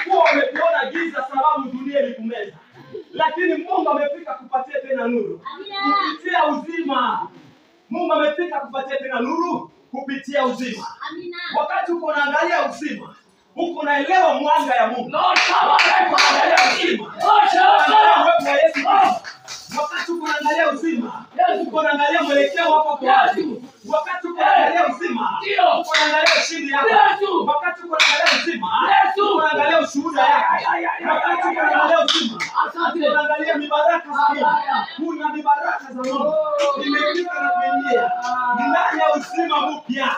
Walikuwa wamekuona giza sababu dunia ilikumeza, lakini Mungu amefika kupatia tena nuru kupitia uzima. Mungu amefika kupatia tena nuru kupitia uzima. Wakati uko unaangalia uzima, uko unaelewa mwanga ya Mungu. Wakati uko unaangalia uzima, uko unaangalia mwelekeo wako kwa wapi. Wakati uko unaangalia uzima, uko unaangalia ushindi yako. Wakati uko unaangalia uzima, uko unaangalia ushuhuda yako. Wakati uko unaangalia uzima, uko unaangalia mibaraka za Mungu. Kuna mibaraka za Mungu imefika na kuingia ndani ya uzima mpya.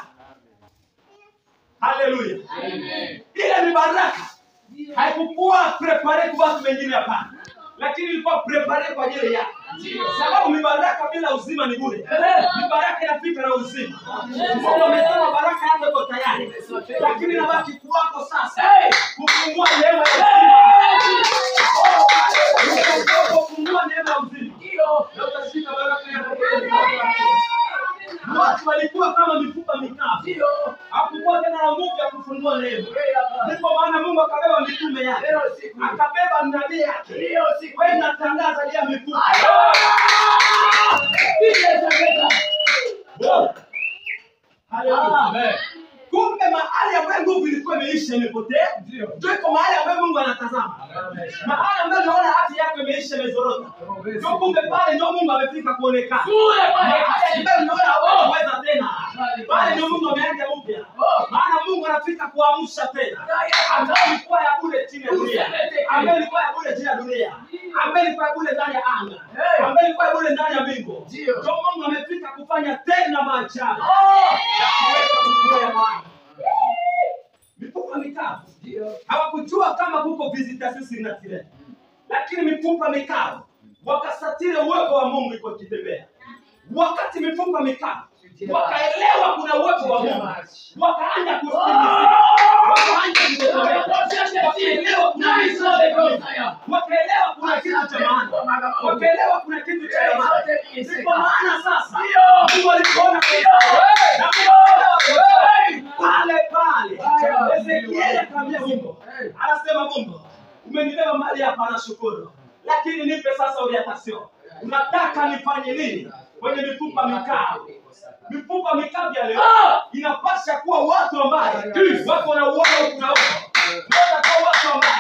Haleluya. Ile mibaraka haikukuwa prepare kwa watu wengine, hapana, lakini ilikuwa prepare kwa ajili yako. Sababu mibaraka bila uzima ni bure. Mibaraka inafika na uzima. Mungu amesema baraka yako iko tayari, lakini inabaki kwako sasa kufungua neema ya uzima. Kufungua neema ya uzima, na utashika baraka yako. Watu walikuwa kama mifupa mikavu, hakukuwa tena na nguvu ya kufungua neema. Ndipo maana Mungu akabeba mitume yake, akabeba nabii yake kwenda tangaza ya mifupa. Haleluya. Kumbe mahali ambapo nguvu ilikuwa imeisha imepotea, ndio iko mahali ambapo Mungu anatazama. Mahali ambapo unaona hati yako imeisha imezorota, ndio kumbe pale ndio Mungu amefika kuonekana. Mahali ambapo unaona hawaweza tena, pale ndio Mungu ameanza upya. Maana Mungu anafika kuamsha tena ambayo ilikuwa ya bure chini ya dunia, ambayo ilikuwa ya bure chini ya dunia, ambayo ilikuwa ya bure ndani ya anga, ambayo ilikuwa ya bure ndani ya mbingu. Ndio Mungu amefika kufanya tena maajabu. Mifupa mikavu hawakujua kama kuko visitation surnaturelle, lakini mifupa mikavu wakasatiri uwepo wa Mungu iko kitembea. Wakati mifupa mikavu wakaelewa kuna uwepo wa Mungu, wakaanza kusikiliza, wakaanza kutetemeka, wakaelewa kuna wakaelewa kuna kitu cha maana, wakaelewa kuna kitu cha maana. Ndipo maana sasa Mungu alipoona na pale pale Ezekiel akamwambia Mungu, anasema Mungu, umenibeba mahali hapa na shukuru, lakini nipe sasa orientation. Unataka nifanye nini kwenye mifupa mikavu? Mifupa mikavu ya leo inapasha kuwa watu ambao wako na uoga huku na huko, kwa watu ambao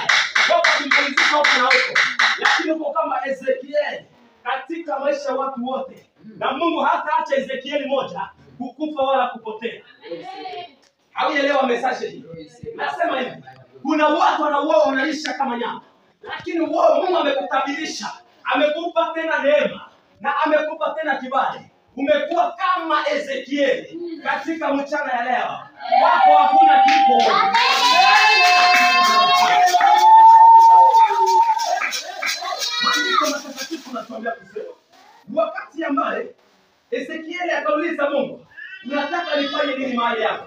wako kimalizika huku na huko, lakini uko kama Ezekiel katika maisha watu wote, na Mungu hataacha Ezekiel moja kukufa wala kupotea. Hauelewa message hii? Nasema hivi, kuna watu wanauawa wanaisha kama nyama, lakini wao Mungu amekutabirisha, amekupa tena neema na amekupa tena kibali. Umekuwa kama Ezekiel katika mchana ya leo. Wako hakuna kifo. Maandiko matakatifu yanatuambia kusema, wakati ambaye Ezekiel akauliza Mungu, unataka nifanye nini mahali hapa?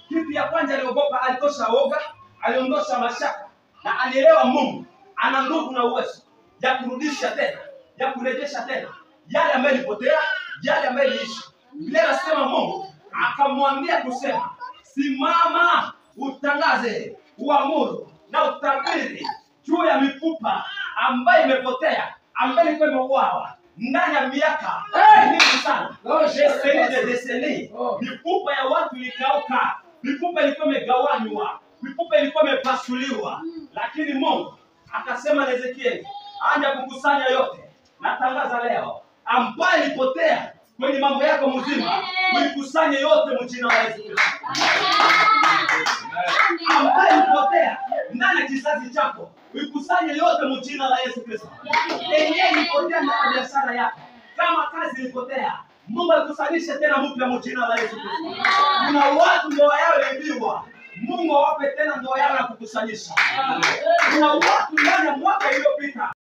Kitu ya kwanza aliogopa, alitosha woga, aliondosha mashaka, na alielewa Mungu ana nguvu na uwezo ya kurudisha tena, ya kurejesha tena yale ambayo ilipotea, yale ambayo iliisha. Biblia inasema Mungu akamwambia kusema, simama utangaze, uamuru na utabiri juu ya mifupa ambayo imepotea, ambayo ilikuwa imeuawa ndani ya miaka mingi sana, décennies de décennies. Mifupa ya watu ilikauka, mifupa ilikuwa imegawanywa, mifupa ilikuwa imepasuliwa, lakini Mungu akasema na Ezekiel, anja kukusanya yote. Natangaza leo, ambaye ilipotea kwenye mambo yako mzima, uikusanye yote mjina wa Yesu Kristo. Ambaye ilipotea ndani ya kizazi chako, uikusanye yote mjina la Yesu Kristo. Yenyewe ilipotea ndani ya biashara yako, kama kazi ilipotea, Mungu akusanyishe tena mpya mjina la Yesu Kristo. Kuna watu ndoa yao iliibiwa, Mungu awape tena ndoa yao na kukusanyisha. Kuna watu ndani ya mwaka iliyopita